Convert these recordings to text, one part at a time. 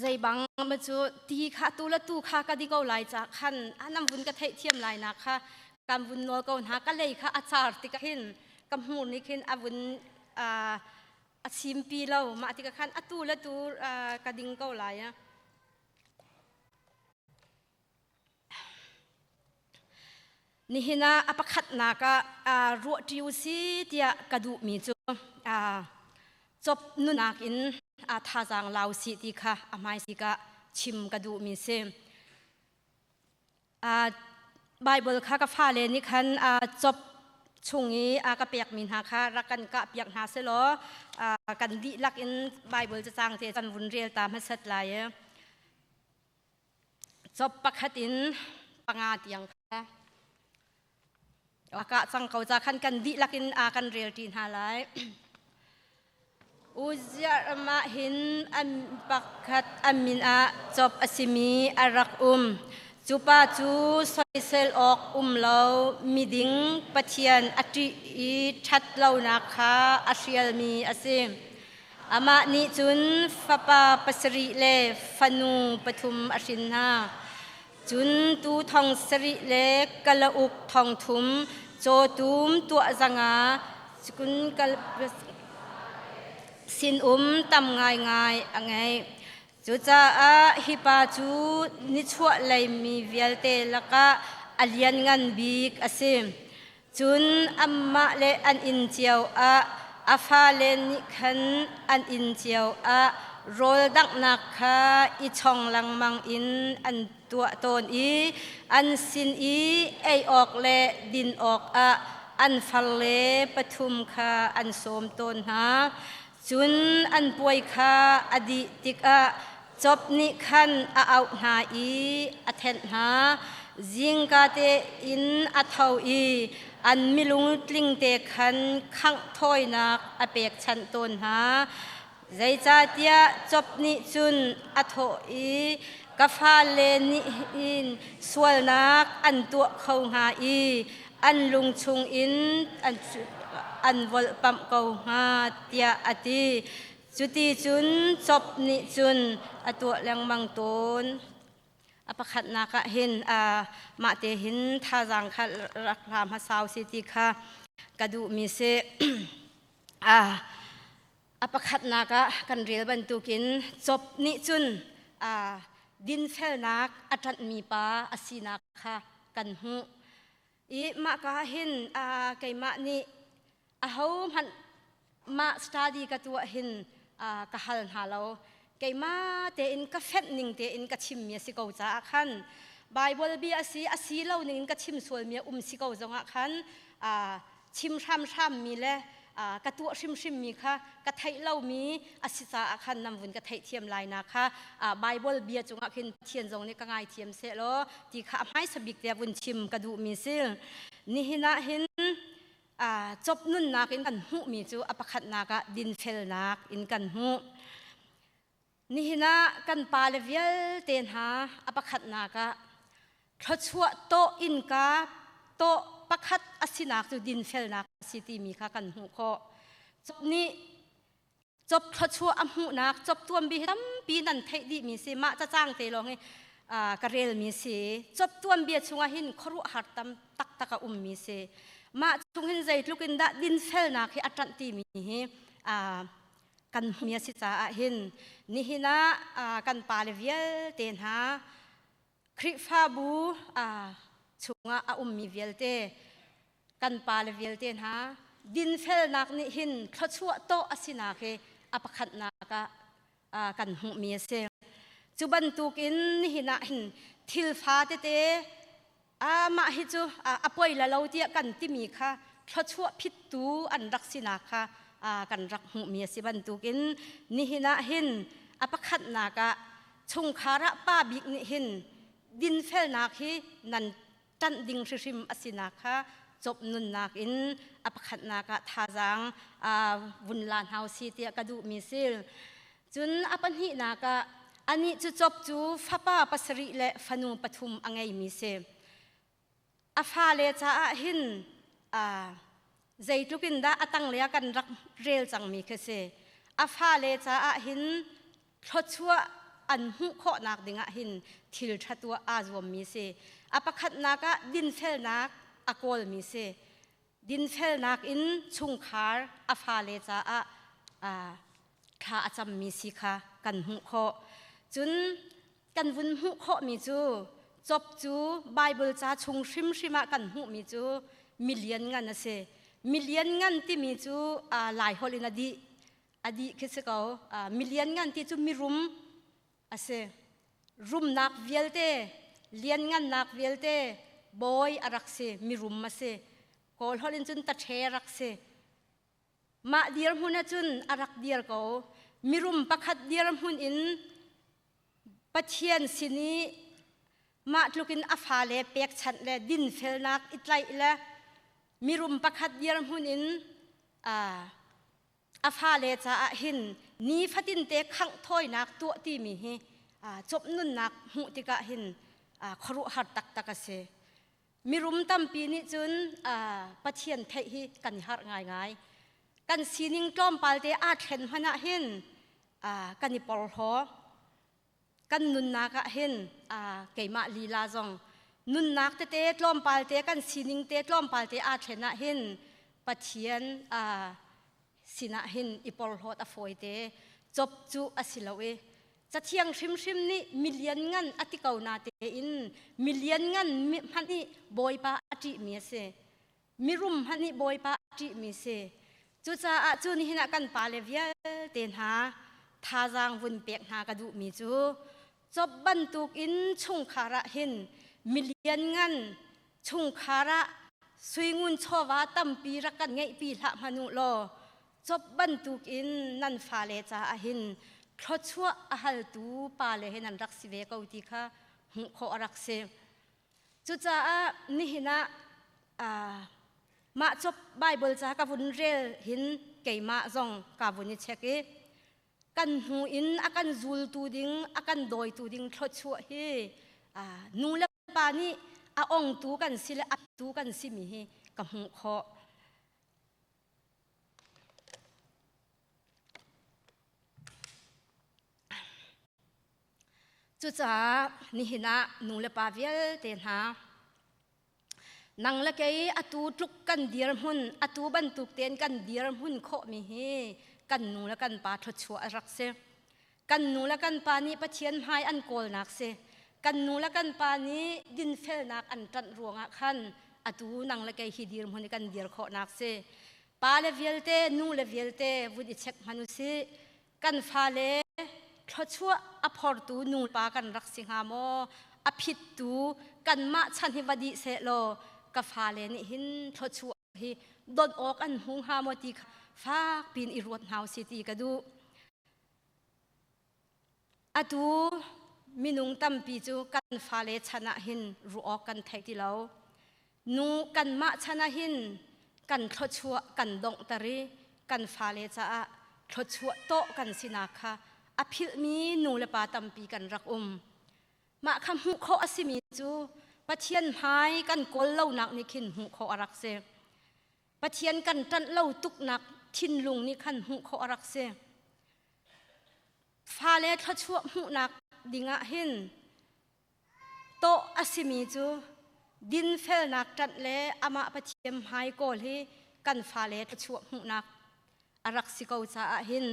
Zeibang ma cu ti kha tu le tu kha ka di ko lai ca khan anam vun ka theih thiam lai na kha kan vun nawl ko hna. Ka lei kha a car tik hin ka hmur nih khin a vun a chimpi lo. Mah tikah khan atu le tu ka ding ko lai. Nihin ah a pakhatnak ah ruah ṭi u si tiah ka duhmi cu cop nunak in thazaang lau sih ti kha a hmaisik ah chim ka duhmi si. Bible kha ka fale nih khan cop chung i a ka pekmi hna kha rak kan kahpiak hna selaw kan dihlak in Bible cacang te kan vun rel ta hmasat lai. Cop pakhat in panga tiang kha a kah cang ko ca khan kan dihlak in a kan rel ṭi hna lai. Uzziah ram ah hin an pakhat a min ah cop a simi a rak um. Cu pa cu soisel awk um lo miding, Pathian a ṭih i ṭhat lonak kha a hrialmi a si. Amah nih cun fapa pasarih le fanu pathum a hrin hna. Cun tuu thong sarih le kalauk thong thum, cawtum tuah zanga, cun sinum tam ngaingai a ngei. Cucaah hi pa cu nichuahlei mi vialte lakah a lianngan bik a si. Cun anmah le an inn cio ah a fale nih khan an inn cio ah rawl danghnak kha i chong lengmang in an tuah tawn i an sin i ei awk le din awkah an farle pathum kha an sawm tawn hna. Cun an puai kha a dih tikah Job nih khan a auh hna i a thenh hna. Zingka tein a tho i an milung tlingte khan khangh thawinak a pekchanh tawn hna. Zeicahtiah Job nih cun a thawh i, Ka fale nih hin sualnak an tuah kho hnga i an lung chungin an volhpamh ko hnga, tiah a ti. Cuti cun Job nih cun a tuah lengmang tawn. A pakhatnak ah hin mah te hin thazaang kha rak hla hmasa si ti kha ka duhmi si. A pakhatnak ah kan rel bantukin Job nih cun dinfelnak a ṭanhmi pa a sinak kha kan hmuh. I mah ka hin keimah nih ahohmanh mah study ka tuah hin ka hal hna lo. Keimah tein ka fenh ning tein ka chimmi a si ko caah khan Bible bia a si, a si lo ning in ka chim sualmi a um si ko zongah khan chim hramhrammi le ka tuah hrimhrimmi kha ka theih lomi a si caah khan nan vun ka theihthiam lai na kha Bible bia cungah khin Pathian zong nih ka ngaithiam seh law ti kha a hmaisa bik te vun chim ka duhmi si. Nihin ah hin cop nunnak in kan hmuhmi cu a pakhatnak ah dinfelnak in kan hmuh. Nihin ah kan pale vialte hna a pakhatnak ah thluachuah tawh innka tawh pakhat a sinak cu dinfelnak a si timi kha kan hmuh khawh. Cop nih cop thluachuah a hmuhnak cop tuanbi hi tampi nan theih dihmi si. Mah cacang te lawng hi ka relmi si. Cop tuanbia chungah hin khuaruahhar tam taktak a ummi si. Mah chung hin zeitluk in dah dinfelnak hi a ṭanh timi hi kan hmi a si caah hin nihin ah kan pale vialte hna, Khrihfabu chungah a ummi vialte kan pale vialte hna, dinfelnak nih hin thluachuah tawh a sinak hi a pakhatnak ah kan hmuhmi a si. Cu bantukin nihin ah hin thil fa tete mah hi cu a poi la lo tiah kan timi kha thluachuah phittu an rak sinak kha kan rak hmuhmi a si bantukin nihin ah hin a pakhatnak ah chungkhar ah pa bik nih hin dinfelnak hi nan ṭanh ding hrihrim a sinak kha cop nunnak in a pakhatnak ah thazaang vun la hna si tiah ka duhmi si. Cun a pahnihnak ah anih cu cop cu fapa pasarih le fanu pathum a ngeimi si. A fale caah hin zeitluk in dah a tanglei ah kan rak rel cangmi khi si. A fale caah hin thluachuah an hmuh khawhnak dingah hin thil ṭha tuah aa zuammi si. A pakhatnak ah dinfelnak a kawlmi si. Dinfelnak in chungkhar a fale caah thla a cammi si kha kan hmuh khawh. Cun kan vun hmuh khawhmi cu Job cu Bible ca chung hrimhrim ah kan hmuhmi cu milian ngan a si. Milian ngan timi cu Laiholh in a dih. A dih khi si ko. Milian ngan ti cu mirum a si. Rumnak vialte, lianngannak vialte bawi a rak si, mirum a si. Kawl holh in cun taṭhe a rak si. Mah dirhmun ahcun a rak dir ko. Mirum pakhat dirhmun in Pathian sin i mah tlukin a fale pekchanh le dinfelnak i tlaih le mirum pakhat dirhmun in a fale caah hin nifatinte khangh thawinak tuah timi hi cawp nunnak hmuh tikah hin khuaruahhar taktak a si. Mirum tampi nih cun Pathian theih hi kan i harh ngaingai. Kan sining tlawmpal te aa thlen hmanh ah hin kan i porhlaw. Kan nunnak ah hin keimah lila zong nunnak tete tlawmpal te kan sining te tlawmpal te aa thlen ah hin Pathian sinah hin i porhlawt a fawi te. Cop cu a si lo i Cathiang hrimhrim nih milian ngan a ti ko na tein milian ngan hmanh nih Bawipa a ṭihmi a si. Mirum hmanh nih Bawipa a ṭihmi si. Cucaah cu nihin ah kan pale vialte hna thazaang vun pek hna ka duhmi cu Job bantukin chungkhar ah hin milian ngan chungkhar ah suingun chawva tampi rak kan ngeihpi hlah hmanh u law Job bantukin nan fale caah hin thluachuah a haltu pale he nan rak si ve ko ti kha hmuh khawh a rak si. Cucaah nihin ah mah Job Bible ca ka vun rel hin keimah zong ka vun i check i kan hnu in a kan zultu ding a kan dawitu ding thluachuah hi nu le pa nih a ongtu kan si le a tu kan simi hi ka hmuh khawh. Cucaah nihin ah nu le pa vialte hna nang le kei atu tluk kan dirhmun atu bantuk tein kan dirhmun khawhmi hi kan nu le kan pa thluachuah a rak si. Kan nu le kan pa nih Pathian hmai an kawlnak si. Kan nu le kan pa nih dinfelnak an ṭanh ruangah khan atu nang le kei hi dirhmun i kan dir khawhnak si. Pa le vialte, nu le vialte vun i check hmanh u sih. Kan fale thluachuah a phortu nu pa kan rak si hnga maw? A phittu kanmah chan hi va dih seh law ka fale nih hin thluachuah hi don awk an hmu hnga maw ti kha fak piin i ruat hna usih ti ka duh. Atu minung tampi cu kan fale chan ah hin ruah awk kan thei ti lo. Nu kanmah chan ah hin kan thluachuah kan donghter i kan fale caah thluachuah tawh kan sinak kha a philhmi nu le pa tampi kan rak um. Mah kha hmuh khawh a simi cu Pathian hmai kan kawl lonak nih khin hmuh khawh a rak si. Pathian kan ṭanh lo tuknak thinlung nih khan hmuh khawh a rak si. Fale thluachuah hmuhnak dingah hin tawh a simi cu dinfelnak ṭanh le amah Pathian hmai kawl hi kan fale thluachuah hmuhnak a rak si ko caah hin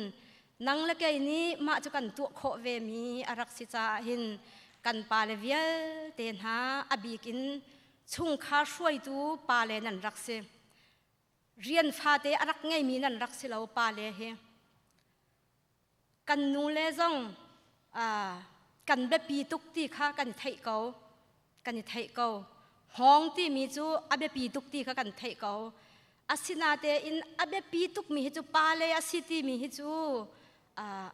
nang le kei nih mah cu kan tuah khawh ve mi a rak si caah hin kan pale vialte hna a bik in chungkhar hruaitu pale nan rak si. Rian fate a rak ngeimi nan rak si lo pale hi. Kan nu le zong kan biapi tuk ti kha kan theih ko. Kan i theih ko. Hngawng timi cu a biapi tuk ti kha kan theih ko. Asinatein a biapi tukmi hi cu pale a si timi hi cu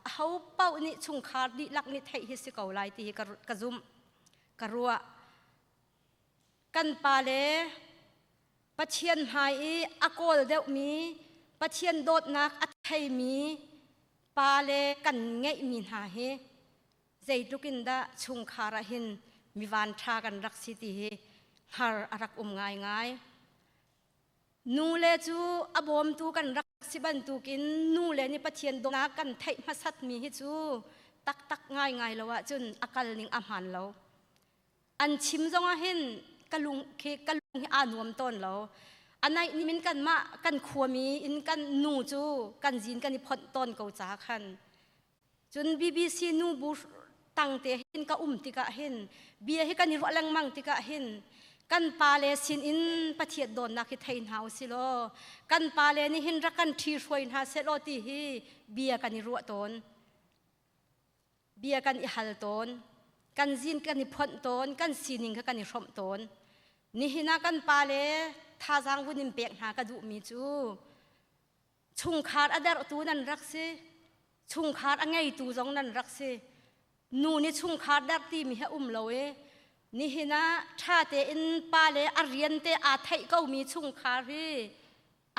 aho paoh nih chungkhar dihlak nih theih hi si ko lai ti hi ka zumh, ka ruah. Kan pale Pathian hmai i a kawl deuhmi, Pathian dawtnak a theimi pale kan ngeihmi hna hi zeitluk in dah chungkhar ah hin mi vanṭha kan rak si ti hi hngar a rak um ngaingai. Nule cu a bawmtu kan rak si bantukin nule nih Pathian dawtnak kan theih hmasatmi hi cu. taktak ngaingai lo ahcun a kal ning a hmaan lo. An chim zongah hin ka lung khi ka lung hi aa nuam tawn lo. A naih nim in kanmah kan khuami in kan nu cu kan zin kan i phonh tawn ko ca khan. Cun BBC nu bu tang te hin ka um tikah hin bia hi kan i ruah lengmang tikah hin kan pale sin in Pathian dawtnak hi thei hna usih law kan pale nih hin rak kan ṭhi hruai hna seh law ti hi bia kan i ruah tawn. Bia kan i hal tawn. Kan zin kan i phonh tawn, kan sining kha kan i hrawmh tawn. Nihin ah kan pale thazaang vun in pek hna ka duhmi cu chungkhar a derhtu nan rak si chungkhar a ngeitu zong nan rak si nu nih chungkhar derh timi hi a um lo i nihin ah ṭha tein pa le a rian te aa theih komi chungkhar hi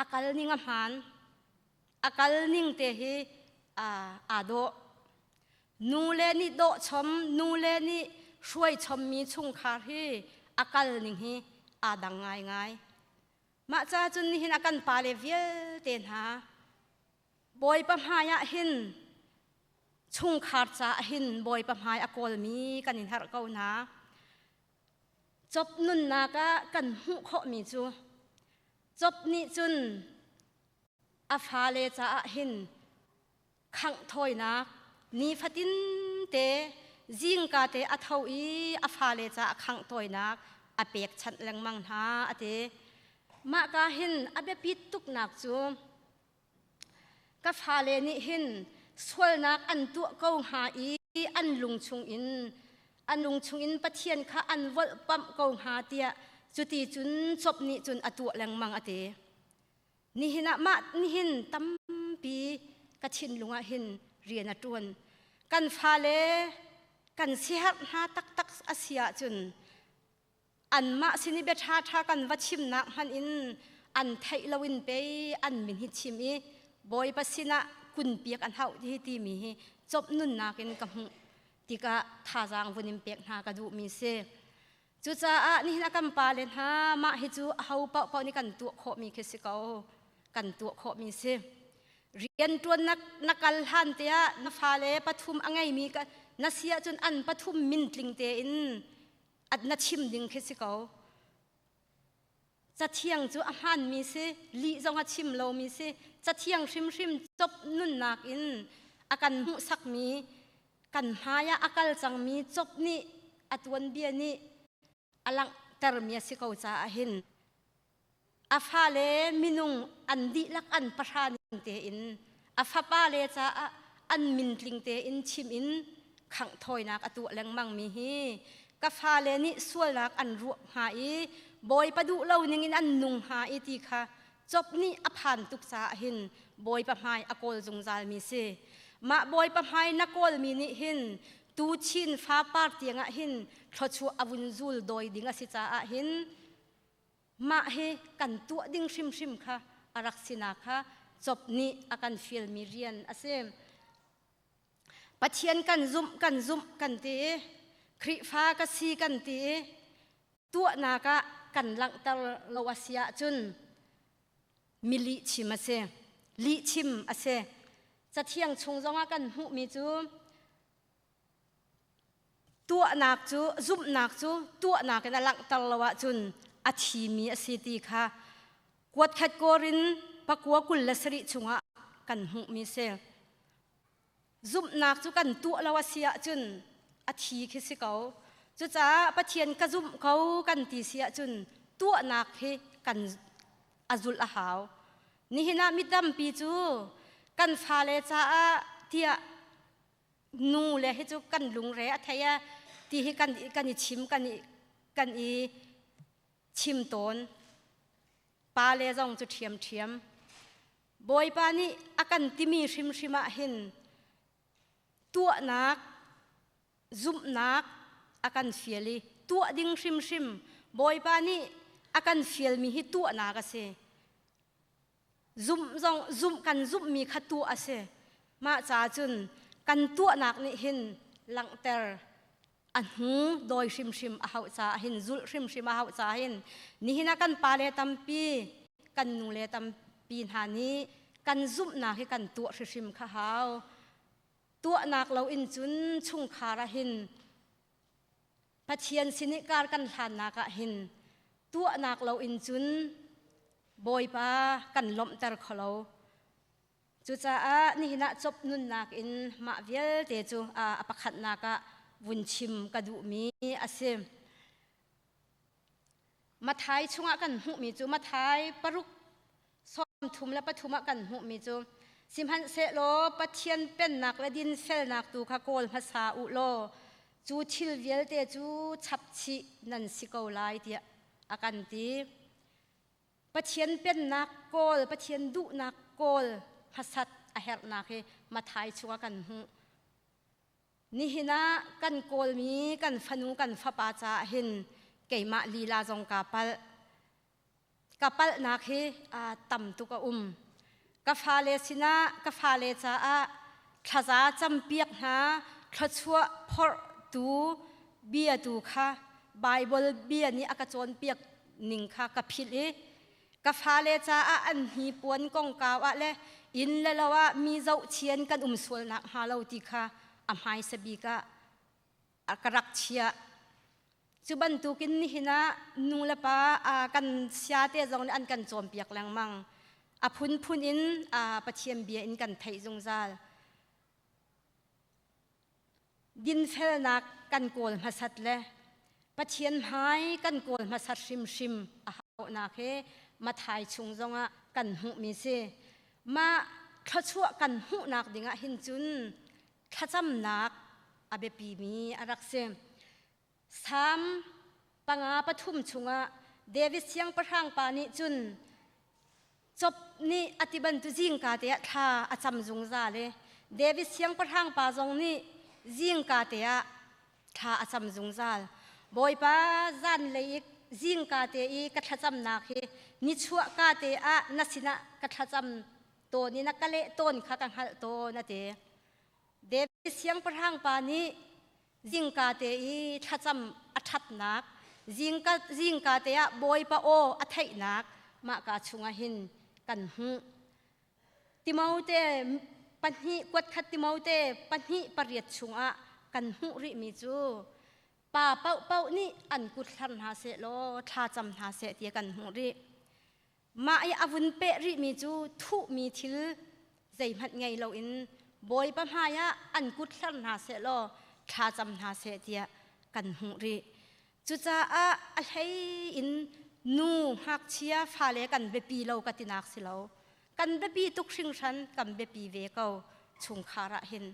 a kal ning a hmaan a kal ning te hi aa dawh nu le nih dawh chom nu le nih hruai chommi chungkhar hi a kal ning hi aa dang ngaingai Mah ca cun nihin a kan pale vialte hna Bawipa hmai ah hin chungkhar caah hin Bawipa hmai a kawlmi kan in herh ko hna. Job nunnak ah kan hmuh khawhmi cu Job nih cun a fale caah hin khangh thawinak nifatin te zingka te a tho i a fale caah khangh thawinak a pekchanh lengmang hna a ti. Mah ka hin a biapit tuknak cu ka fale nih hin sualnak an tuah ko hnga i an lung chungin an lung chungin Pathian kha an volhpamh ko hnga tiah cuti cun Job nih cun a tuah lengmang a ti. Nihin ah mah nihin tampi ka thinlung ah hin rian a ṭuan. Kan fale kan siherh hna taktak a si ahcun anmah sin i bia ṭhaṭha kan va chimnak hmanh in an theih loin pei an min hi chim i Bawipa sinah kunpiak an hauh hi timi hi cop nunnak in ka hmuh tikah thazaang vun in pek hna ka duhmi si. Cucaah nihin a kan pale hna mah hi cu aho paohpaoh nih kan tuah khawhmi khi si ko. Kan tuah khawhmi si. Rianṭuan na, na kal hlan te ah na fale pathum a ngeimi ka, na si ahcun an pathum min tling tein na chim ding khi si ko. Cathiang cu a hmaanmi si, lih zong a chim lomi si, cathiang hrimhrim cop nunnak in a kan hmuhsakmi, kan hmai ah a kal cangmi cop nih a tuanbia nih a langhtermi a si ko caah hin a fale minung an dihlak an pahra ning tein a fapale caah an min tling tein chim in khangh thawinak a tuah lengmangmi hi ka fale nih sualnak an ruah hnga i Bawipa duh lo ningin an nung hnga i ti kha Job nih a phan tuk caah hin Bawipa hmai a kawl zungzalmi si. Mah Bawipa hmai na kawlmi nih hin tu chin fa par tiangah hin thluachuah a vun zul dawi ding a si caah hin mah hi kan tuah ding hrimhrim kha a rak sinak kha Job nih a kan fialmi rian a si. Pathian kan zumh kan zumh kan ti i Khrihfa ka si kan ti i tuahnak ah kan langhter lo a si ahcun mi lihchim a si. Lihchim a si. Cathiang chung zongah kan hmuhmi cu tuahnak cu zumhnak cu tuahnak in a langhter lo ahcun a thimi a si ti kha kuatkhat korin pakua 27 chungah kan hmuhmi si. Zumhnak cu kan tuah lo a si ahcun a thi khi si ko. Cucaah Pathian ka zumh ko kan ti si ahcun tuahnak hi kan a zulh a hau. Nihin ah mi tampi cu kan fale caah tiah nu le hi cu kan lungre a thei a ti hi kan kan i chim kan i kan i chim tawn. Pa le zong cu ṭhiamṭhiam. Bawipa nih a kan timi hrimhrim ah hin tuahnak zumhnak a kan fial i tuah ding hrimhrim Bawipa nih a kan fialmi hi tuahnak a si. Zumh zong zumh kan zumhmi kha tuah a si. Mah ca cun kan tuahnak nih hin langhter a hnu dawi hrimhrim a hauh caah hin zulh hrimhrim a hauh caah hin nihin ah kan pale tampi kan nule tampi hna nih kan zumhnak hi kan tuah hrimhrim kha hau. Tuahnak loin cun chungkhar ah hin Pathian sin i kar kan hlannak ah hin tuahnak loin cun Bawipa kan lawmhter kho lo. Cucaah nihin ah cop nunnak in mah vialte cu a pakhatnak ah vun chim ka duhmi a si. Mathai chungah kan hmuhmi cu Mathai paruk 33 ah kan hmuhmi cu sihmanhsehlaw Pathian pennak le dinfelnak tu kha kawl hmasa u law cu thil vialte cu chapchih nan si ko lai tiah a kan ti. Pathian pennak kawl, Pathian duhnak kawl hmasat a herhnak hi Mathai chungah kan hmuh. Nihin ah kan kawlmi kan fanu kan fapa caah hin keimah lila zong kaa palh. Ka palhnak hi tam tuk a um. Ka fale sinah ka fale caah thlaza campiak hna thluachuah phorhtu bia tu kha Baibal bia nih a ka cawnpiak ning kha ka philh i ka fale caah an hnipuan kongkau ah le inn le lo ah mi zohchian kan um sual nakhnga lo ti kha a hmaisa bik ah ka rak chiah. Cu bantukin nihin ah nu le pa kan siate zong nih an kan cawnpiak lengmang. A phunphun in Pathian bia in kan theih zungzal. Dinfelnak kan kawl hmasat le Pathian hmai kan kawl hmasat hrimhrim a hauhnak hi Mathai chung zongah kan hmuhmi si. Mah thluachuah kan hmuhnak dingah hin cun thlacamnak a biapimi a rak si. Salm panga pathum chungah David siangpahrang pa nih cun Job nih a ti bantu zingka te ah thla a cam zungzal i David siangpahrang pa zong nih zingka te ah thla a cam zungzal. Bawipa zanlei i zingka te i ka thlacamnak hi nichuah ka te ah na sinah ka thlacam tawn i na ka leh tawn kha ka hngalh tawn a ti. David siangpahrang pa nih zingka te i thlacam a ṭhatnak zingka, zingka te ah Bawipa aw a theihnak mahka chungah hin kan hmuh. Timote pahnih kuatkhat Timote pahnih pariat chungah kan hmuh rihmi cu pa paohpaoh nih an kut hlar hna seh law thla cam hna seh ti kan hmuh rih. Mah i a vun peh rihmi cu thuhmi thil zeihmanh ngei loin Bawipa hmaiah an kut hlar hna sehlaw thla cam hna seh tiah kan hmuh rih. Cucaah a hlei in nu ngakchia fale kan biapi lo ka tinak si lo. Kan biapi tuk hringhran kan biapi ve ko chungkhar ah hin.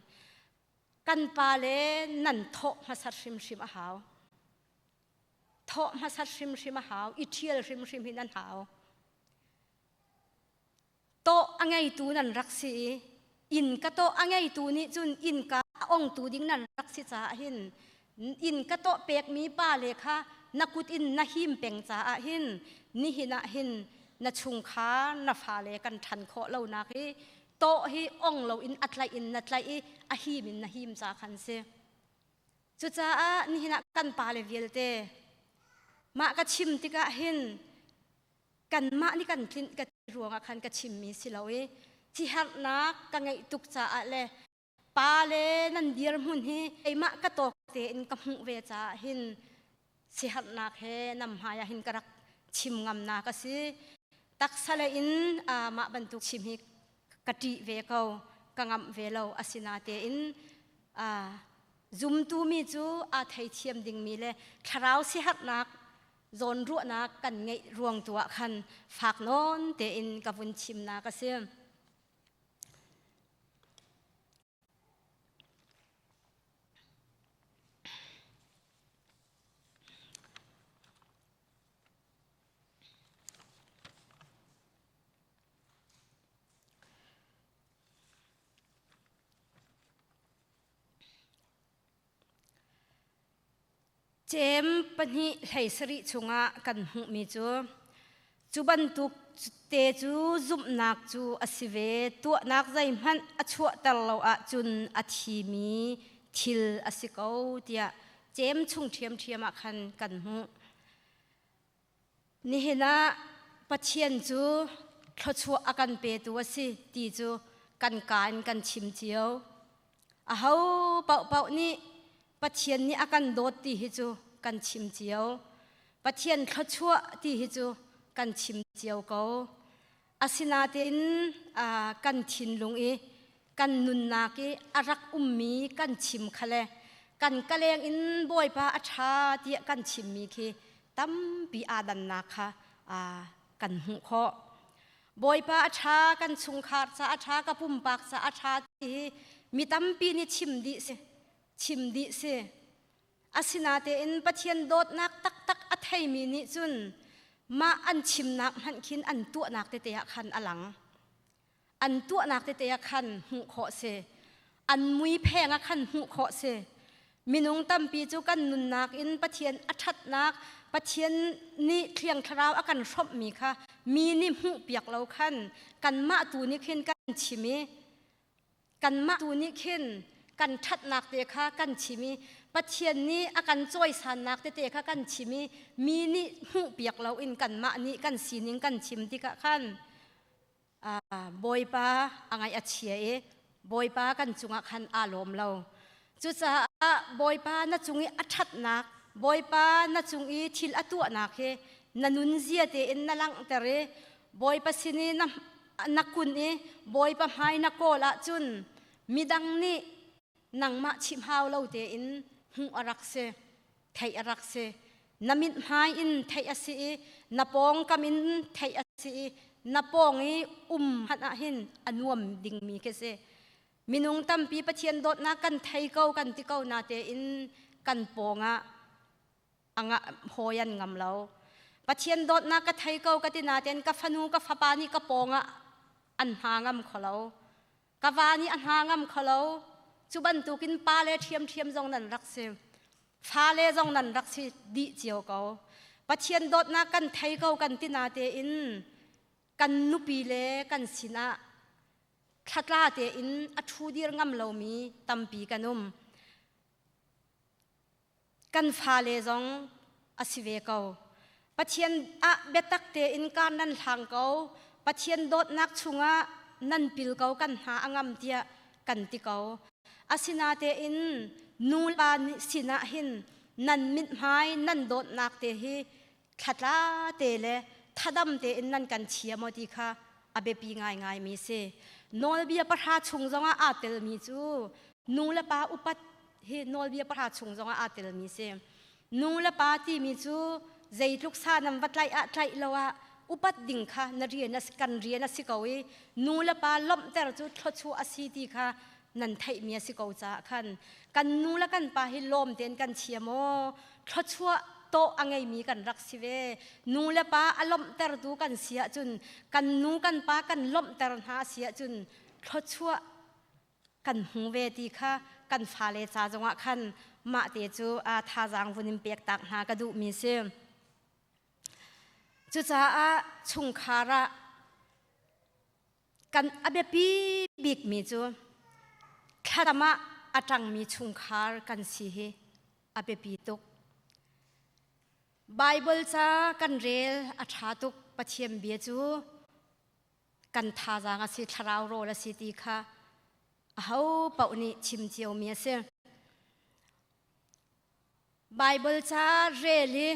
Kan pale nan thawh hmasat hrimhrim a hau. Thawh hmasat hrimhrim a hau, i ṭhial hrimhrim hi nan hau. Tawh a ngeitu nan rak si i innka tawh a ngeitu nih cun innka a ongtu ding nan rak si caah hin innka tawh pekmi pa le kha na kut in na him peng caah hin nihin ah hin na chungkhar na fale kan ṭhan khawh lonak hi tawh hi ong loin a tlaih in na tlaih i a him in na him ca khan si. Cucaah nihin ah kan pale vialte mah ka chim tikah hin kanmah nih kan tlinh ka ti ruangah khan ka chimmi si lo i thiherhnak ka ngeih tuk caah le pale nan dirhmun hi keimah ka tawk tein ka hmuh ve caah hin siherhnak he nam hmai ah hin ka rak chim ngamnak a si. Taksa le in mah bantuk chim hi ka ṭih ve ko ka ngamh ve lo asinatein zumtu mi cu aa theithiam dingmi le thlarau siherhnak zawnruahnak kan ngeih ruang tu ah khan fak nawn tein ka vun chimnak a si. Cem pahnih hlei sarih chungah kan hmuhmi cu cu bantuk te cu zumhnak cu a si ve tuahnak zeihmanh a chuahter lo ahcun a thimi thil a si ko tiah cem chung ṭhiamṭhiam ah khan kan hmuh. Nihin ah Pathian cu thluachuah a kan petu a si ti cu kan kaa in kan chim cio. Aho paohpaoh nih Pathian nih a kan dawt ti hi cu kan chim cio. Pathian thluachuah ti hi cu kan chim cio ko. Asinain kan thinlung i kan nunnak i a rak ummi kan chim kha le kan kaleng in Bawipa a ṭha tiah kan chimmi khi tampi aa dannak kha kan hmuh khawh. Bawipa a ṭha, kan chungkhar ca a ṭha, ka pumpak ca a ṭha ti hi mi tampi nih chim dih si. Chim dih si. Asinatein Pathian dawtnak taktak a theimi nih cun mah an chimnak hmanh khin an tuahnak tete ah khan a lang. An tuahnak tete ah khan hmuh khawh si. An mui pheng ah khan hmuh khawh si. Minung tampi cu kan nunnak in Pathian a ṭhatnak, Pathian nih Thiang Thlarau a kan hrawmhmi kha mi nih hmuhpiak lo khan kanmah tu nih khin kan chim i kanmah tu nih khin kan ṭhatnak te kha kan chim i Pathian nih a kan cawisannak tete kha kan chim i mi nih hmuhpiak loin kanmah nih kan sining kan chim tikah khan Bawipa a ngaih a chia i Bawipa kan cungah khan aa lawm lo. Cucaah Bawipa na cung i a ṭhatnak, Bawipa na cung i thil a tuahnak hi na nunzia tein na langhter i Bawipa sin i na, na kun i Bawipa hmai na kawl ahcun midang nih nangmah chimh hau lo tein hmuh a rak si. Theih a rak si. Na mithmai in theih a si i na pawngkam in theih a si i na pawng i um hmanh ah hin a nuam dingmi khi si. Minung tampi Pathian dawtnak kan thei ko kan ti ko natein kan pawng ah hawi an ngam lo. Pathian dawtnak ka thei ko ka ti natein ka fanu ka fapa nih ka pawng ah an hna ngam kho lo. Ka va nih a hna ngam kho lo. Cu bantukin pa le ṭhiamṭhiam zong nan rak si. Fale zong nan rak si dih cio ko. Pathian dawtnak kan thei ko kan ti natein kan nupi le kan sinah thlatla tein a ṭhu dir ngam lomi tampi kan um. Kan fale zong a si ve ko. Pathian ah biatak tein kar nan hlang ko. Pathian dawtnak chungah nan pil ko kan hna a ngam tiah kan ti ko. Asinatein nu pa sinah hin nan mithmai nan dawtnak te hi thlatla te le thadam tein nan kan chia maw ti kha a biapi ngaingaimi si. Nawlbia pahra chung zongah aa telmi cu nu le pa upat hi nawlbia pahra chung zongah aa telmi si. Nu le pa timi cu zeitluk sa nan va tlaih ah tlaih lo ah upat ding kha na rian a kan rian a si ko i nu le pa lawmhter cu thluachuah a si ti kha nan theihmi a si ko caah khan kan nu le kan pa hi lawm tein kan chia maw thluachuah tawh a ngeimi kan rak si ve nu le pa a lawmhtertu kan si ahcun kan nu kan pa kan lawmhter hna a si ahcun thluachuah kan hmu ve ti kha kan fale ca zongah khan mah te cu a thazaang vun in pek tak hna ka duhmi si. Cucaah chungkhar ah kan a biapi bikmi cu thladam ah a ṭangmi chungkhar kan si hi a biapi tuk. Baibal ca kan rel a ṭha tuk Pathian bia cu kan thazaang a si thlarau rawl a si ti kha aho paoh nih chim ciomi a si. Baibal ca rel i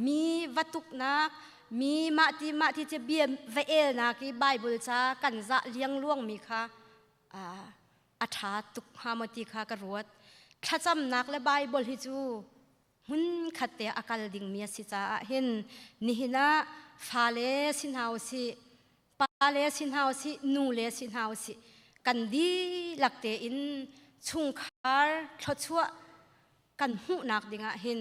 mi va tuknak mi mahti mahti ci bia va elnak i Baibal ca kan zah liangluangmi kha a ṭha tuk hnga maw ti kha ka ruat. Thlacamnak le Baibal hi cu hmunkhat te a kal dingmi a si caah hin nihin ah fale si hna usih pale si hna usih nule si hna usih kan dihlak tein chungkhar thluachuah kan hmuhnak dingah hin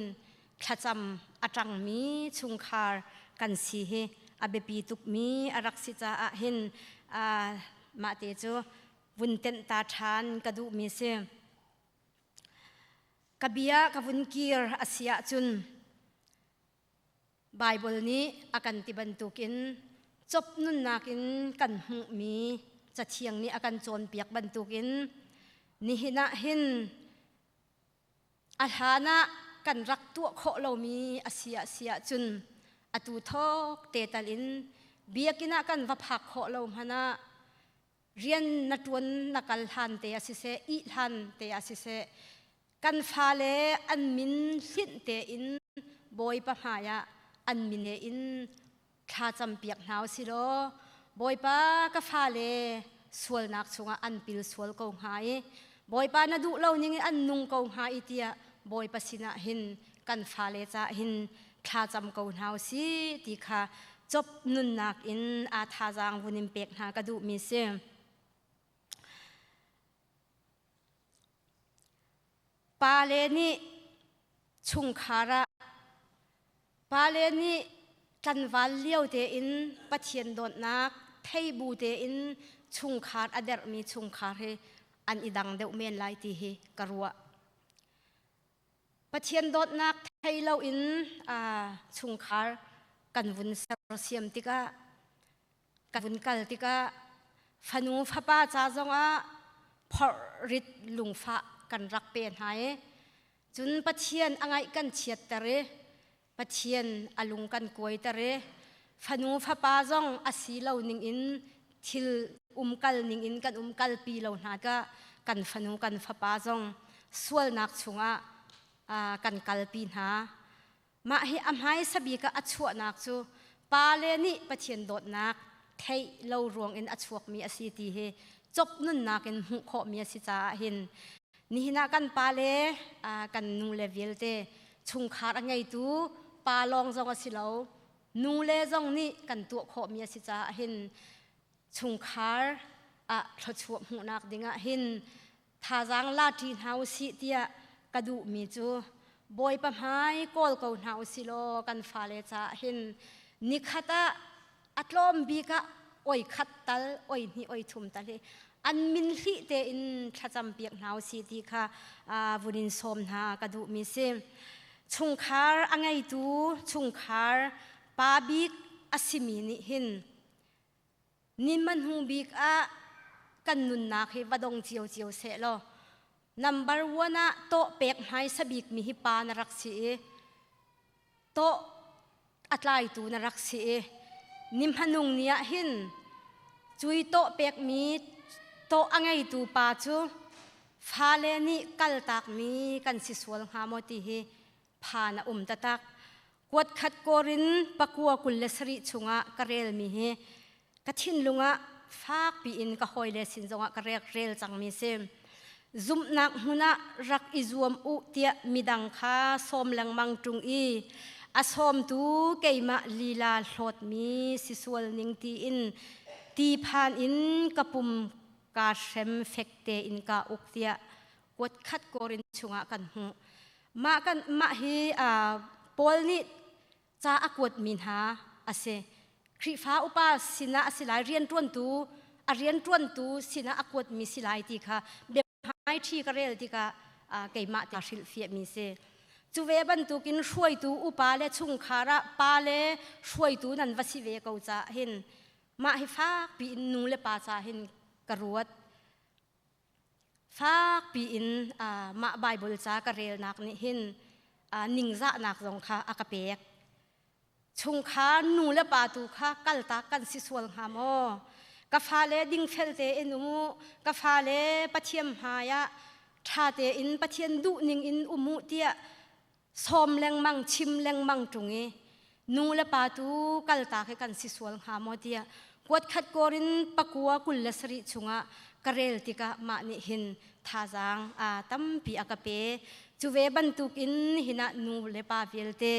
thlacam a ṭangmi chungkhar kan si hi a biapi tukmi a rak si caah hin mah te cu vun tenh ta ṭhan ka duhmi si. Ka bia ka vun kir a si ahcun Baibal nih a kan ti bantukin cop nunnak in kan hmuhmi Cathiang nih a kan cawnpiak bantukin nihin ah hin a hlan ah kan rak tuah khawh lomi a si ah si ahcun atu thawk te tal in biakinn ah kan va phak khawh lo hmanh ah. Rian na ṭuan na kal hlan te ah siseh, ih hlan te ah siseh, kan fale an min hlinh tein Bawipa hmaiah an min in thla campiak hna u si law Bawipa ka fale sualnak chungah an pil sual ko hnga i Bawipa na duh lo ning in an nung ko hnga i tiah Bawipa sinah hin kan fale caah hin thla cam ko hna u si ti kha cop nunnak in aa thazaang vun in pek hna ka duhmi si. Pale nih chungkhar ah pale nih tlanval lio tein Pathian dawtnak thei bu tein chungkhar a derhmi chungkhar hi an i dang deuh men lai ti hi ka ruah. Pathian dawtnak thei loin chungkhar kan vun sersiam tikah kan vun kal tikah fanu fapa ca zongah phorh rit lungfah kan rak pe hna i cun Pathian a ngaih kan chiatter i Pathian a lung kan kuaiter i fanu fapa zong a si lo ning in thil umkal ning in kan umkalpi lo hna ka kan fanu kan fapa zong sualnak chungah kan kalpi hna. Mah hi a hmaisa bik ah a chuahnak cu pale nih Pathian dawtnak theih lo ruang in a chuakmi a si ti hi cop nunnak in hmuh khawhmi a si caah hin nihin ah kan pale kan nule vialte chungkhar a ngeitu pa lawng zong a si lo nule zong nih kan tuah khawhmi a si caah hin chungkhar ah thluachuah hmuhnak dingah hin thazaang la ṭi hna u sih tiah ka duhmi cu Bawipa hmai kawl ko hna u sih law kan fale caah hin nikhat ah a tlawm bik ah oi khat tal oi hnih oi thum tal hi an min hlih tein thlacam piak hna u sih ti kha vun in sawm hna ka duhmi si. Chungkhar a ngeitu chungkhar pa bik a simi nih hin Ni hmanhung bik ah kan nunnak hi va dong ciocio seh law number one ah tawh pek hmaisa bik mi hi pa na rak si i tawh a tlaitu na rak si i ni hmanung ni ah hin cui tawh pekmi tawh a ngeitu pa cu fale nih kaltakmi kan si sual hnga maw ti hi phan a um taktak. Kuat khat Korin pakua 27 chungah ka relmi hi ka thinlung ah fakpi in ka hawile sin zongah ka rek rel cangmi si. Zumhnak hmun ah rak i zuam u tiah midang kha sawm lengmang ṭung i a sawmtu keimah lila hlawtmi si sual ning tiin ti phan in ka pum kaa hrem fek tein kaa uk tiah kuat khat Korin chungah kan hmuh. Mah kan mah hi Paul nih ca a kuatmi hna a si. Khrihfa upa sinah a si lai rianṭuantu a rianṭuantu sinah a kuatmi si lai ti kha biahmaiṭhi ka rel tikah keimah te hrilhfiahmi si. Cu ve bantukin hruaitu upa le chungkhar ah pa le hruaitu nan va si ve ko caah hin mah hi fakpi in nu le pa ca hin ka ruat. Fakpi in mah Baibal ca ka relnak nih hin ningzahnak zong kha a ka pek. Chungkhar nu le pa tu kha kaltak kan si sual hnga maw? Ka fale dingfel tein um u, ka fale Pathian hmai ah ṭha tein Pathian duhning in um u tiah sawm lengmang chim lengmang ṭung i nu le pa tu kaltak hi kan si sual hnga maw tiah kuat khat korin pakua 27 chungah ka rel tikah mah nih hin thazaang a tampi a ka pe. Cu ve bantukin hinah nu le pa vialte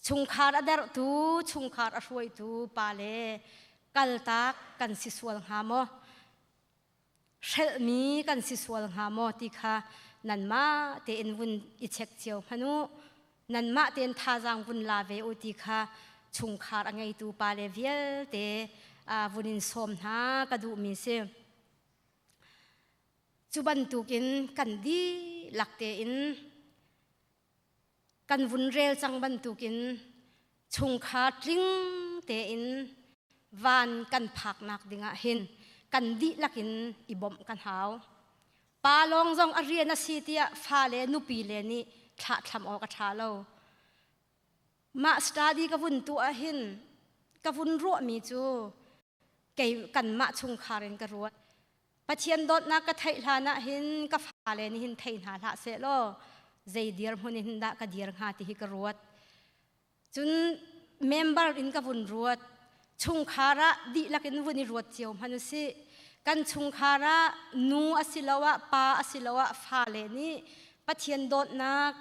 chungkhar a derhtu chungkhar a hruaitu pa le kaltak kan si sual hnga maw, hrelhmi kan si sual hnga maw ti kha nanmah tein vun i check cio hmanh u, nanmah tein thazaang vun la ve u ti kha chungkhar a ngeitu pale vialte vun in sawm hna ka duhmi si. Cu bantukin kan dihlak tein kan vun rel cang bantukin chungkhar tling tein van kan phaknak dingah hin kan dihlak in i bawmh kan hau. Pa lawng zong a rian a si tiah fale nupi le nih thlahthlam awk a ṭha lo. Mah study ka vun tuah hin ka vun ruahmi cu kei kanmah chungkhar in ka ruat. Pathian dawtnak ka theih hlan ah hin ka fale nih hin thei hna hlah seh law zei dirhmun in dah ka dir hnga ti hi ka ruat. Cun member in ka vun ruat. Chungkhar ah dihlak in vun i ruat cio hmanh usih. Kan chungkhar ah nu asiloah pa asiloah fale nih Pathian dawtnak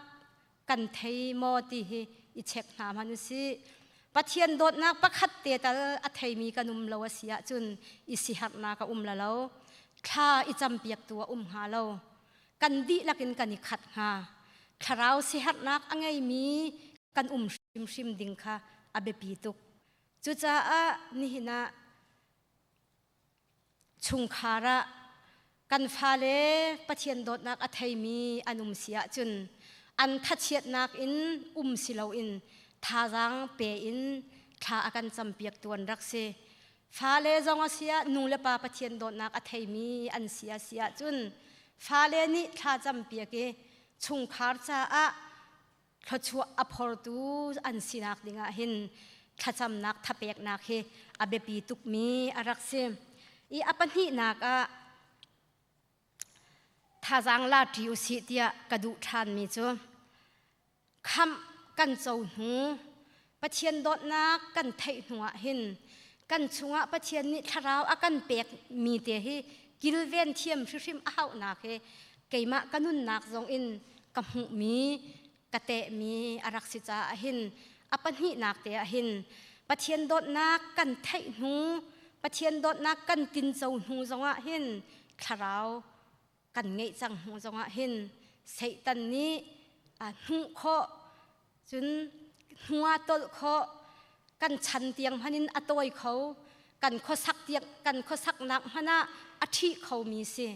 kan thei maw ti hi i check hna hmanh usih. Pathian dawtnak pakhat te tal a theimi kan um lo a si ahcun i siherhnak a um la lo. Thla i campiaktu a um hnga lo. Kan dihlak in kan i khat hnga. Thlarau siherhnak a ngeimi kan um hrimhrim ding kha a biapi tuk. Cucaah nihin ah chungkhar ah kan fale Pathian dawtnak a theimi an um si ahcun an thachiatnak in um si loin thazaang pe in thla a kan campiaktu an rak si. Fale zong a si ah nu le pa Pathian dawtnak a theimi an si a si ahcun fale nih thla campiak i chungkhar caah thluachuah a phortu an sinak dingah hin thlacamnak thapeknak hi a biapi tukmi a rak si. I a pahnihnak ah thazaang la ṭi usih tiah ka duh ṭhanmi cu khamh kan co hnu Pathian dawtnak kan theih hnu ah hin kan chungah Pathian nih thlarau a kan pek mi te hi kilven thiam hrihrim a hauhnak hi keimah ka nunnak zong in ka hmuhmi ka tehmi a rak si caah hin a pahnihnak te ah hin Pathian dawtnak kan theih hnu Pathian dawtnak kan tinco hnu zongah hin thlarau kan ngeih cang hnu zongah hin Satan nih a hnuh khawh cun hnua tolh khawh kan chan tiang hman in a tawi kho kan khuasak tiang kan khuasaknak hmanh ah a ṭhih khomi si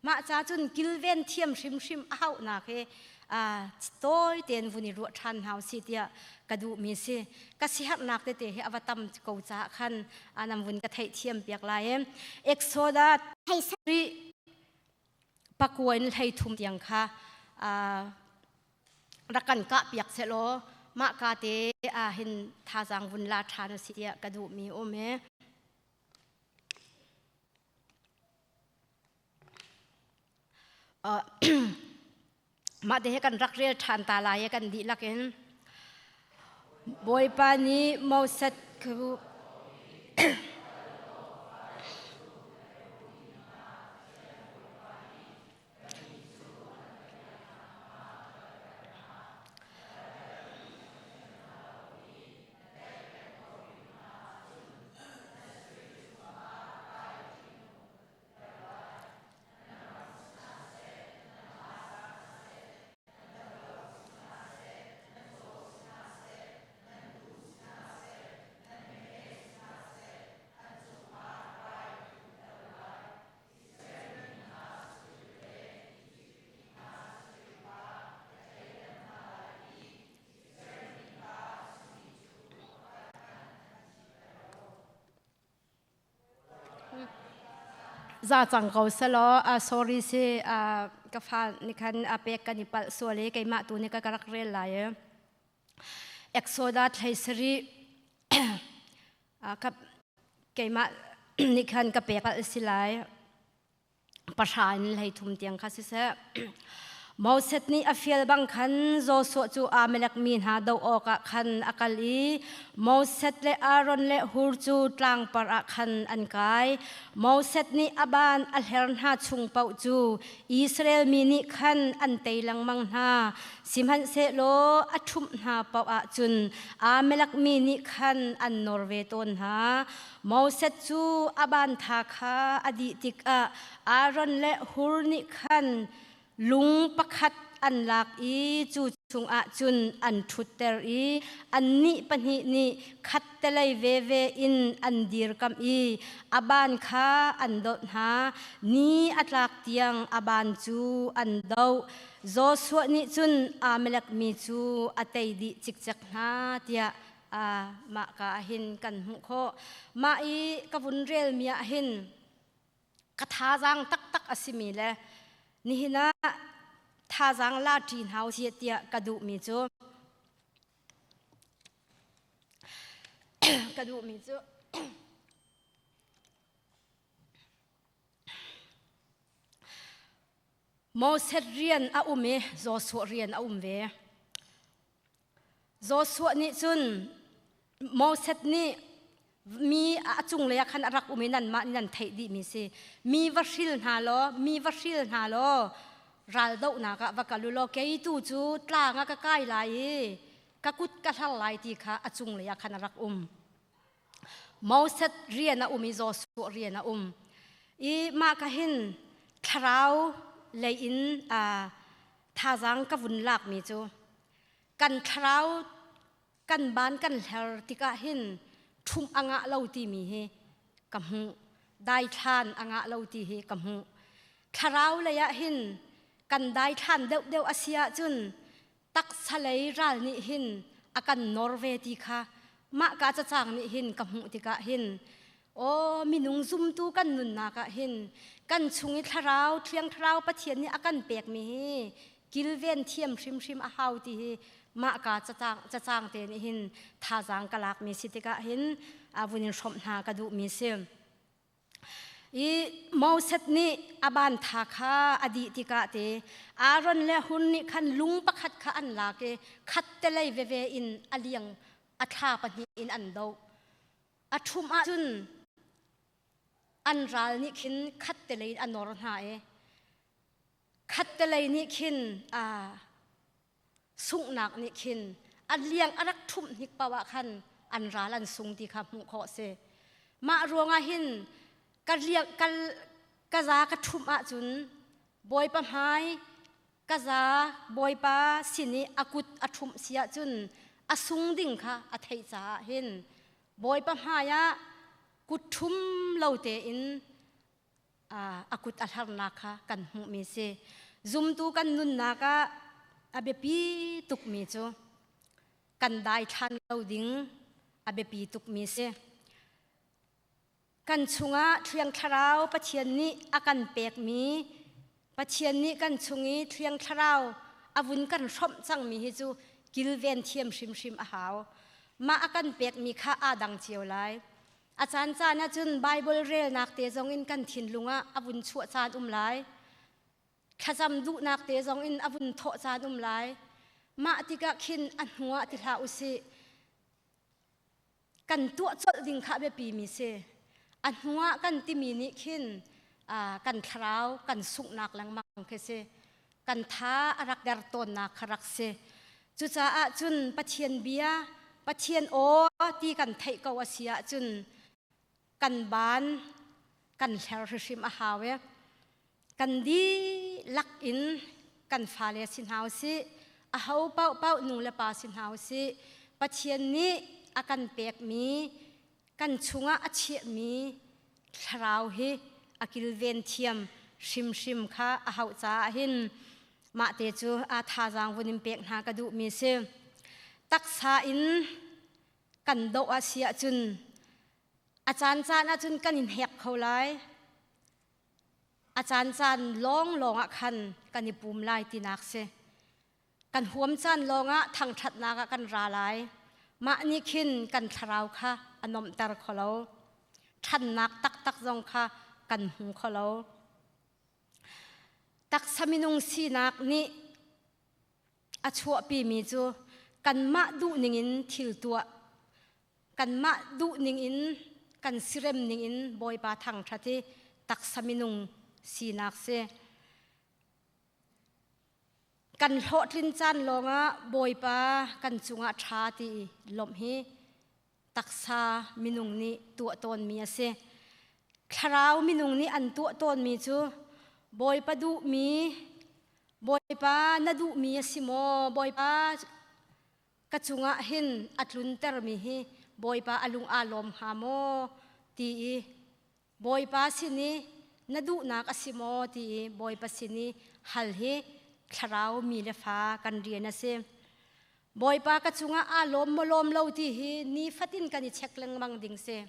mah ca cun kilven thiam hrimhrim a hauhnak hi tawi tein vun i ruah ṭhan hna si tiah ka duhmi si ka siherhnak tete hi a va tam ko caah khan nam vun ka theihthiam piak lai Exodus pakua in 30 tiang kha rak kan kah piak sehlaw mah ka te ah hin thazaang vun la ṭhan a si tiah ka duhmi um he. Mah te he kan rak rel ṭhan ta lai kan dihlak in Bawipa nih Moses cu Za cang ko selaw uh, sorry si uh, ka fa nih khan a pek kan i palh sual i keimah tu nih ka rak rel lai i Exoda thlei sarih uh, ka keimah nih khan ka pek palh si lai pahra in 30 tiang kha siseh Moses nih a fial bang khan Joshua cu Amalek mi hna doh awkah khan a kal i Moses le Aaron le Hur cu tlangpar ah khan an kai. Moses nih a ban a hler hna chung paoh cu Israel mi nih khan an tei lengmang hna. Sihmanhsehlaw a ṭhumh hna paoh ahcun Amalek mi nih khan an nawr ve tawn hna. Moses cu a bantha kha a dih tikah Aaron le Hur nih khan lung pakhat an lak i cu chungah cun an ṭhutter i annih pahnih nih khattelei veve in an dirkamh i a ban kha an dolh hna. Ni a tlak tiang a ban cu an doh. Joshua nih cun Amalek mi cu a tei dih cikcek hna tiah mah ka ah hin kan hmuh khawh. Mah i ka vun relmi ah hin ka thazaang taktak a simi le nihin ah thazaang la ṭi hna usih tiah ka duhmi cu ka duhmi cu. Moses rian a um i Joshua rian a um ve. Joshua nih cun Moses nih mi a cunglei ah khan a rak um i nanmah nih nan theih dihmi si. Mi va hril hna law, mi va hril hna law, raldohnak ah va kal u law kei tu cu tlang ah ka kai lai i ka kut ka hlar lai ti kha a cunglei ah khan a rak um. Moses rian a um i Joshua rian a um. I mah ka hin thlarau lei in thazaang ka vun lakmi cu kan thlarau kan ban kan hler tikah hin ṭhumh a ngah lo timi hi ka hmuh. Daithlan a ngah lo ti hi ka hmuh. Thlarau lei ah hin kan daithlan deuhdeuh a si ahcun taksa lei ral nih hin a kan nor ve ti kha mah ka cacang nih hin ka hmuh tikah hin aw minung zumtu kan nunnak ah hin kan chung i thlarau thiang thlarau Pathian nih a kan pekmi hi kilven thiam hrimhrim a hau ti hi mah ka cacang cacang te nih hin thazaang ka lakmi si tikah hin a vun in hrawmh hna ka duhmi si. I Moses nih a ban tha kha a dih tikah te Aaron le Hur nih khan lung pakhat kha an lak i khattelei veve in a liang a thla pahnih in an doh. A ṭhum ahcun an ral nih khin khattelei in a nor hna i khattelei nih khin sunghnak nih khin a liang a rak ṭhumh hnik paoh ah khan an ral an sung ti kha hmuh khawh si. Mah ruangah hin ka liang kal ka za ka ṭhumh ahcun Bawipa hmai ka za Bawipa sin i a kut a ṭhumh si ahcun a sung ding kha a theih caah hin Bawipa hmai ah kut ṭhum lo tein a kut a hlarnak kha kan hmuhmi si. Zumtu kan nunnak ah a biapi tukmi cu kan daithlan lo ding a biapi tukmi si. Kan chungah Thiang Thlarau Pathian nih a kan pekmi Pathian nih kan chung i Thiang Thlarau a vun kan hrawmh cangmi hi cu kilven thiam hrimhrim a hau. Mah a kan pekmi kha aa dang cio lai. A caan caan ahcun Baibal relnak te zong in kan thinlung ah a vun chuah caan um lai. Thlacam duhnak te zong in a vun thawh caan um lai. Mah tikah khin a hnuah ti hlah usih. Kan tuah colh ding kha a biapi mi si. A hnuah kan timi nih khin kan thlarau kan sunghnak lengmang khi si. Kan tha a rak der tawnnak kha rak si. Cucaah cun Pathian bia, Pathian aw ti kan theih ko a si ahcun kan ban kan hler hrimhrim a hau i kan dihlak in kan fale si hna usih, aho paohpaoh nu le pa si hna usih, Pathian nih a kan pekmi kan chungah a chiahmi thlarau hi a kilven thiam hrimhrim kha a hauh caah hin mah te cu a thazaang vun in pek hna ka duhmi si. Taksa in kan doh a si ahcun a caan caan ahcun kan in hek kho lai. A caan caan lawnglawng ah khan kan i pum lai tinak si. Kan huam caan lawngah thangṭhatnak ah kan ra lai. Mah nih khin kan thlarau kha a nuamhter kho lo. Ṭhannak taktak zong kha kan hmu kho lo. Taksa minung sinak nih a chuahpimi cu kanmah duh ningin thil tuah, kanmah duh ningin kan sirem ningin Bawipa thangṭhat hi taksa minung sinak si. Kan hlawhtlin caan lawngah Bawipa kan cungah ṭha ti lawmh hi taksa minung nih tuah tawnmi a si. Thlarau minung nih an tuah tawnmi cu Bawipa duhmi, Bawipa na duhmi a si maw? Bawipa ka cungah hin a tluntermi hi Bawipa a lung aa lawm hnga maw? ti i Bawipa sin i na duhnak a si maw ti i Bawipa sin i hal hi thlarau mi le fa kan rian a si. Bawipa ka cungah aa lawm maw lawm lo ti hi nifatin kan i check lengmang ding si.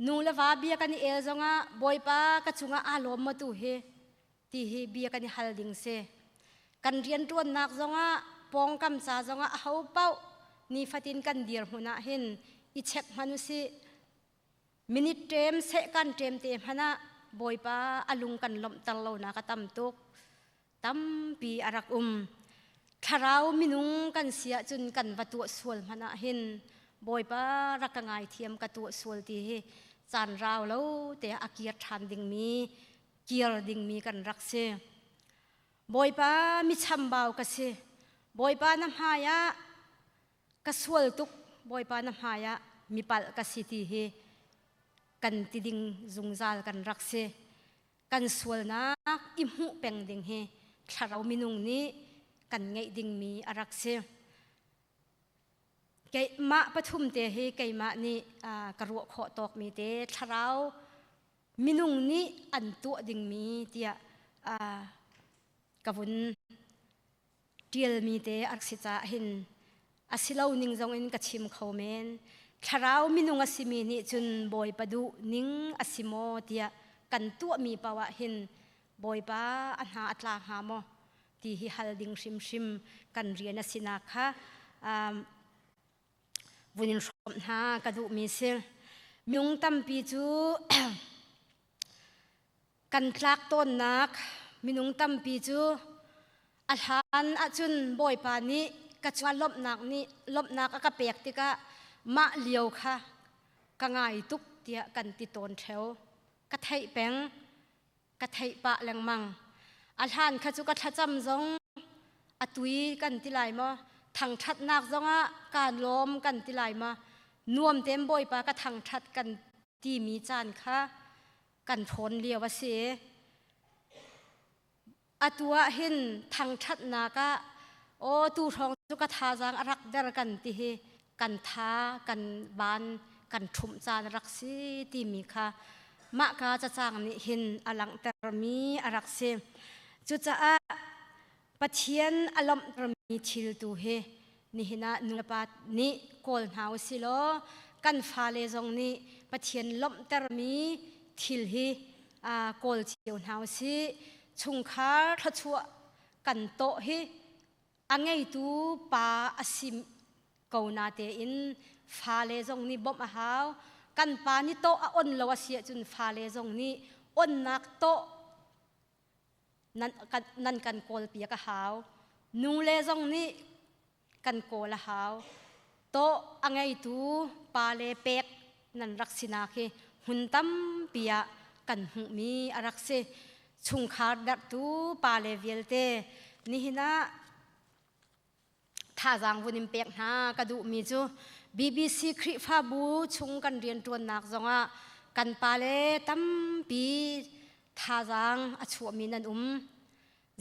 Nu le va bia kan i el zongah Bawipa ka cungah aa lawm maw tu hi ti hi bia kan i hal ding si. Kan rianṭuannak zongah pawngkam ca zongah aho paoh nifatin kan dirhmun ah hin i check hman usih. Minute ṭem sehkan ṭem te hmanh ah Bawipa a lung kan lawmhter lonak a tam tuk. Tampi a rak um. Thlarau minung kan si ahcun kan va tuah sual hmanh ah hin Bawipa rak ka ngaithiam, ka tuah sual ti hi caan rau lo te a kir ṭhan dingmi, kir dingmi kan rak si. Bawipa, mi chambau ka si. Bawipa, na hmai ah ka sual tuk. Bawipa, na hmai ah mi palh ka si ti hi kan ti ding zungzal kan rak si. Kan sualnak i hmuh peng ding hi thlarau minung nih kan ngeih dingmi a rak si. Keimah pathum te hi keimah nih ka ruah khawh tawkmi te thlarau minung nih an tuah dingmi tiah ka vun ṭialmi te a rak si caah hin a si lo ning zong in ka chim kho men. Thlarau minung a simi nih cun Bawipa duh ning a si maw tiah kan tuahmi paoh ah hin Bawipa a hna a tla hnga maw ti hi hal ding hrimhrim kan rian a sinak kha vun in hrawmh hna ka duhmi si. Minung tampi cu kan tlak tawnnak, minung tampi cu a hlan ahcun Bawipa nih ka cungah lawmhnak nih lawmhnak a ka pek tikah mah lio kha ka ngai tuk tiah kan ti tawn ṭheo. Ka theih peng, ka theih pah lengmang. A hlan kha cu ka thlacam zong a tui kan ti lai maw, thangṭhatnak zongah kaan lawm kan ti lai maw, nuam tein Bawipa ka thangṭhat kan timi caan kha kan ṭhawn lio a si. Atu ah hin thangṭhatnak ah aw tu hrawng cu ka thazaang a rak der kan ti hi kan tha kan ban kan ṭhumh caan a rak si timi kha mahka cacang nih hin a langhtermi a rak si. Cucaah Pathian a lawmhtermi thil tu hi nihin ah nulepa nih kawl hna u si law kan fale zong nih Pathian lawmhtermi thil hi kawl cio hna u sih. Chungkhar thluachuah kan tawh hi a ngeitu pa a si ko na tein fale zong nih bawmh a hau. Kan pa nih tawh a on lo a si ahcun fale zong nih onnak tawh nan kan kawl piak a hau. Nule zong nih kan kawl a hau. Tawh a ngeitu pale pek nan rak sinak hi hmun tampi ah kan hmuhmi a rak si. Chungkhar darhtu pale vialte nihin ah thazaang vun in pek hna ka duhmi cu BBC Khrihfabu chung kan rianṭuannak zongah kan pale tampi thazaang a chuahmi nan um.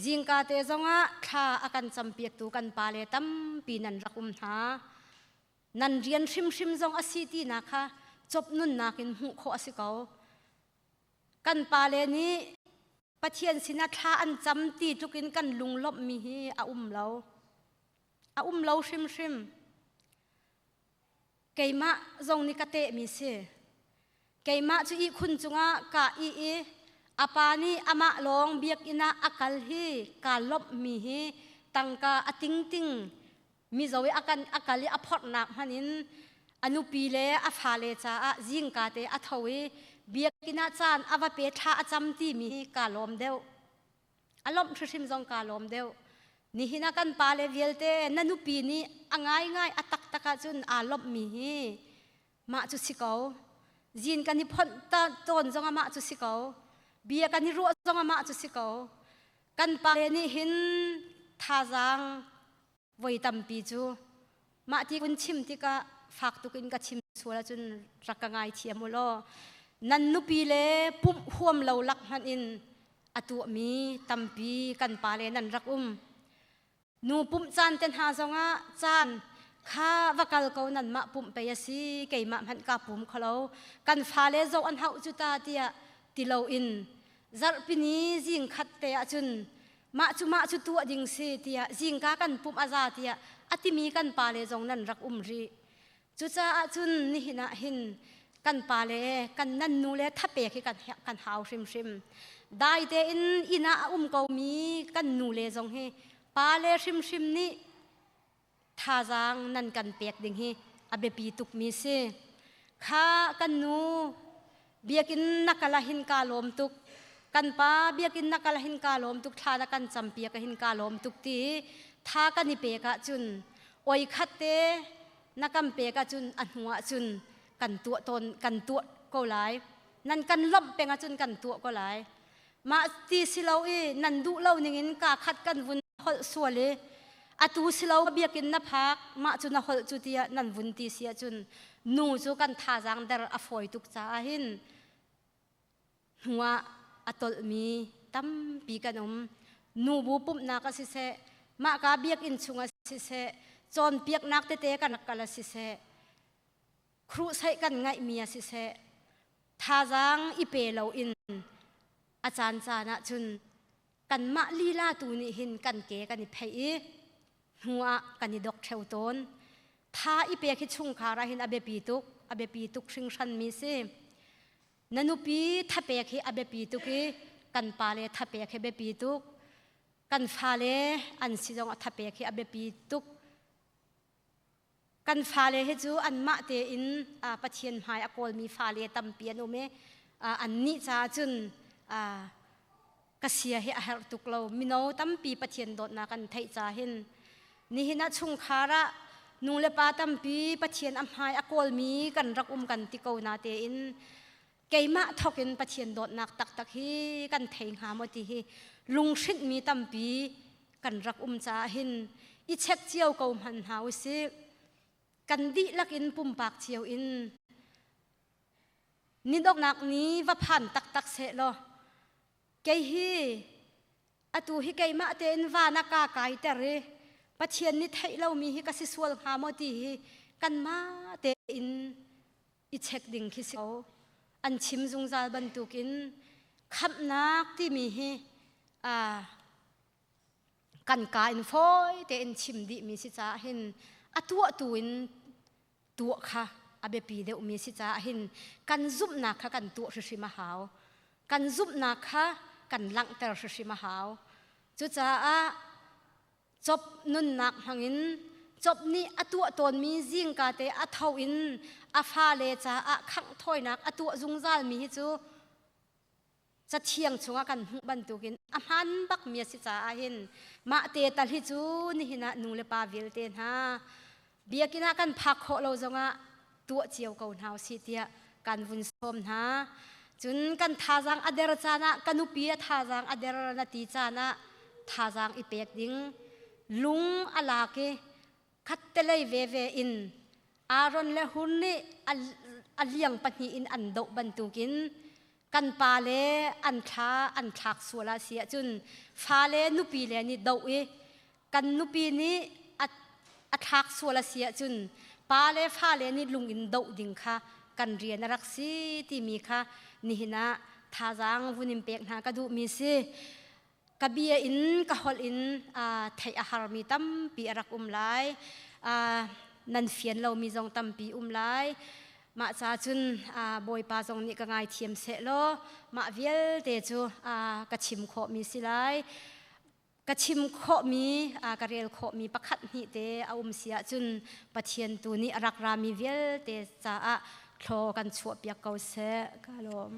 Zingka te zongah thla a kan campiaktu kan pale tampi nan rak um hna. Nan rian hrimhrim zong a si tinak kha cop nunnak in hmuh khawh a si ko. Kan pale nih Pathian sinah thla an cam ti tluk in kan lunglawmhmi hi a um lo. A um lo hrimhrim. Keimah zong nih ka tehmi si. Keimah cu ihkhun cungah ka ih i a pa nih amah lawng biakinn ah a kal hi kaa lawmhmi hi tangka a tingting mizo i a kan a kal i a phorhnak hmanh in a nupi le a fale caah zingka te a tho i biakinn ah caan a va pe, thla a cam timi hi kaa lawm deuh. A lawmh hrimhrim zong kaa lawm deuh. Nihin ah kan pale vialte na nupi nih a ngaingai a taktak ahcun aa lawmhmi hi mah cu si ko. Zin kan i phonh tawn zong ah mah cu si ko. Bia kan i ruah zong ah mah cu si ko. Kan pale nih hin thazaang voi tampi cu mah ti kun chim tikah fak tuk in ka chim sual ahcun rak ka ngaithiam u law, nan nupi le pumh huam lo lak hmanh in a tuahmi tampi kan pale nan rak um. Nu pumh caan te hna zongah caan kha va kal ko, nan mah pumh pei a si, keimah hmanh ka pum kholo, kan fale zoh an hauh cu ta tiah ti loin zarhpini zing khat te ahcun mah cu mah cu tuah ding si tiah zingka kan pumh a za tiah a timi kan pale zong nan rak um rih. Cucaah cun nihin ah hin kan pale kan nan nu le thapek hi kan hau hrimhrim. Dai tein inn ah a um komi kan nu le zong hi pale hrimhrim nih thazaang nan kan pek ding hi a biapi tukmi si. Kha kan nu, biakinn na kal ah hin kaa lawm tuk. Kan pa biakinn na kal hin ka lawm tuk thla na kan campiak hin ka lawm tuk ti tha kan i pek ahcun oi khat te na kan pek ahcun a hnu ahcun kan tuah tawn kan tuah ko lai. Nan kan lawmh peng ahcun kan tuah ko lai. Mah ti si lo i nan duh lo ningin ka khat kan vun holh sual i atu si lo biakinn na phak mah cu na holh cu tiah nan vun ti si ahcun nu cu kan thazaang der a fawi tuk caah hin hnuah a tolhmi tampi kan um. Nubu pumhnak a siseh, mahka biakinn chungah siseh, cawnpiaknak tete kan rak kal a siseh, kruhsaih kan ngaihmi a siseh, thazaang i pe loin a caan caan ahcun kanmah lila tu nih hin kan ke kan i pheih i hnuah kan i dok ṭheo tawn. Tha i pek hi chungkhar ah hin a biapi tuk, a biapi tuk hringhranmi si. Na nupi thapek hi a biapi tuk i kan pale thapek hi biapi tuk. Kan fale an si zong a thapek hi a biapi tuk. Kan fale hi cu anmah tein Pathian hmai a kawlmi fale tampi an um i annih caah cun ka sia hi a herh tuk lo. Mino tampi Pathian dawtnak an theih ca hin nihin ah chungkhar ah nu le pa tampi Pathian a hmai a kawlmi kan rak um kan ti ko na tein keimah thawk in Pathian dawtnak taktak hi kan thei hnga maw ti hi lunghrinhmi tampi kan rak um caah hin i check cio ko hmanh hna usih. Kan dihlak in pumpak cio in ni donghnak ni va phan taktak seh law kei hi atu hi keimah tein van ah ka kaiter i Pathian nih theih lomi hi ka si sual hnga maw ti hi kanmah tein i check ding khi si ko. An chim zungzal bantukin khamhnak timi hi kan ka in fawi tein chim dihmi si caah hin a tuahtu in tuah kha a biapi deuhmi si caah hin kan zumhnak kha kan tuah hrimhrim a hau. Kan zumhnak kha kan langhter hrimhrim a hau. Cucaah Job nunnak hmangin Job nih a tuah tawnmi zingka te a tho in a fale caah khangh thawinak a tuah zungzalmi hi cu cathiang chungah kan hmuh bantukin a hmaan bakmi a si caah hin mah te tal hi cu nihin ah nu le pa vialte hna biakinn ah kan phak khawh lo zongah tuah cio ko hna usih tiah kan vun sawm hna. Cun kan thazaang a der caan ah ka nupi a thazaang a der na ti caan ah thazaang i pek ding lung a lak i khattelei veve in Aaron le Hur nih a liang pahnih in an doh bantukin kan pa le an thla an thlak sual ah si ahcun fale nupi le nih doh i kan nupi nih a thlak sual a si ahcun pa le fale nih lung in doh ding kha kan rian a rak si timi kha nihin ah thazaang vun in pek hna ka duhmi si. Ka bia in ka holh in theih a harmi tampi a rak um lai. Nan fian lomi zong tampi um lai. Mah ca cun Bawipa zong nih ka ngaithiam seh law mah vialte cu ka chim khawhmi si lai. Ka chim khawhmi, ka rel khawhmi pakhat hnih te a um si ahcun Pathian tu nih a rak rami vialte caah thlaw kan chuahpiak ko seh. Ka lawm.